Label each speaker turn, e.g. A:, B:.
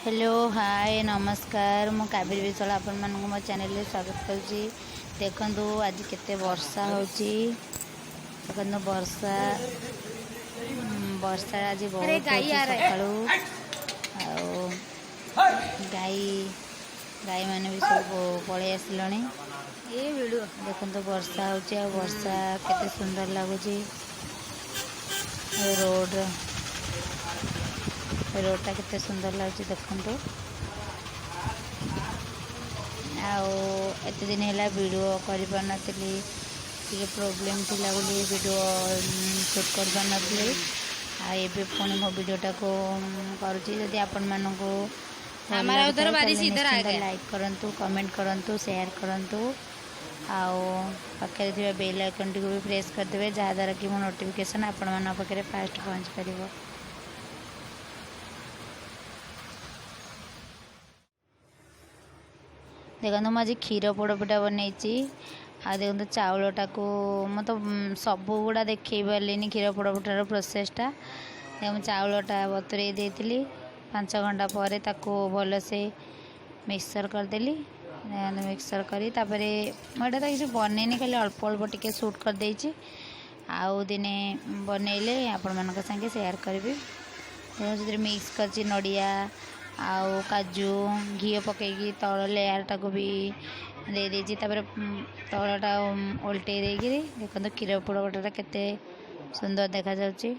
A: Hello, ହାଏ, ନମସ୍କାର। ମୁଁ କାବେରୀ ବିଶ୍ୱାଳ, ଆପଣମାନଙ୍କୁ ମୋ ଚ୍ୟାନେଲରେ ସ୍ୱାଗତ କରୁଛି। ଦେଖନ୍ତୁ, ଆଜି କେତେ ବର୍ଷା ହେଉଛି। ଦେଖନ୍ତୁ ବର୍ଷା, ବର୍ଷା ଆଜି ବହୁତ ହେଉଛି ସକାଳୁ। ଆଉ ଗାଈମାନେ ବି ସବୁ ପଳେଇ ଆସିଲେଣି। ଦେଖନ୍ତୁ, ବର୍ଷା ହେଉଛି ଆଉ ବର୍ଷା କେତେ ସୁନ୍ଦର ଲାଗୁଛି। ରୋଡ଼ଟା କେତେ ସୁନ୍ଦର ଲାଗୁଛି ଦେଖନ୍ତୁ। ଆଉ ଏତେ ଦିନ ହେଲା ଭିଡ଼ିଓ କରିପାରୁନଥିଲି, ଟିକେ ପ୍ରୋବ୍ଲେମ୍ ଥିଲା ବୋଲି ଭିଡ଼ିଓ ସୁଟ୍ କରିପାରୁନଥିଲି। ଆଉ ଏବେ ପୁଣି ମୋ ଭିଡ଼ିଓଟାକୁ କରୁଛି। ଯଦି ଆପଣମାନଙ୍କୁ ଭଲ ଲାଗୁଥାଏ, ତାହେଲେ ନିଶ୍ଚିନ୍ତ ଲାଇକ୍ କରନ୍ତୁ, କମେଣ୍ଟ କରନ୍ତୁ, ସେୟାର କରନ୍ତୁ ଆଉ ପାଖରେ ଥିବା ବେଲ୍ ଆଇକନ୍ଟିକୁ ବି ପ୍ରେସ୍ କରିଦେବେ, ଯାହାଦ୍ୱାରା କି ମୋ ନୋଟିଫିକେସନ୍ ଆପଣମାନଙ୍କ ପାଖରେ ଫାଷ୍ଟ ପହଞ୍ଚି ପାରିବ। ଦେଖନ୍ତୁ, ମୁଁ ଆଜି କ୍ଷୀର ପୋଡ଼ପିଠା ବନେଇଛି। ଆଉ ଦେଖନ୍ତୁ, ଚାଉଳଟାକୁ ମୁଁ ତ ସବୁଗୁଡ଼ା ଦେଖେଇ ପାରିଲିନି କ୍ଷୀର ପୋଡ଼ପିଠାର ପ୍ରୋସେସ୍ଟା। ମୁଁ ଚାଉଳଟା ବତୁରେଇ ଦେଇଥିଲି, 5 ଘଣ୍ଟା ପରେ ତାକୁ ଭଲସେ ମିକ୍ସଚର୍ କରିଦେଲି। ମିକ୍ସଚର୍ କରି ତାପରେ ମୁଁ ଏଇଟା ତ କିଛି ବନେଇନି, ଖାଲି ଅଳ୍ପ ଅଳ୍ପ ଟିକେ ସୁଟ୍ କରିଦେଇଛି। ଆଉ ଦିନେ ବନେଇଲେ ଆପଣମାନଙ୍କ ସାଙ୍ଗେ ସେୟାର କରିବି। ସେଥିରେ ମିକ୍ସ କରିଛି ନଡ଼ିଆ ଆଉ କାଜୁ, ଘିଅ ପକାଇକି ତଳ ଲେୟାରଟାକୁ ବି ଦେଇଦେଇଛି। ତାପରେ ତଳଟା ଓଲଟେଇ ଦେଇକିରି ଦେଖନ୍ତୁ, କ୍ଷୀର ପୋଡ଼ପିଠାଟା କେତେ ସୁନ୍ଦର ଦେଖାଯାଉଛି।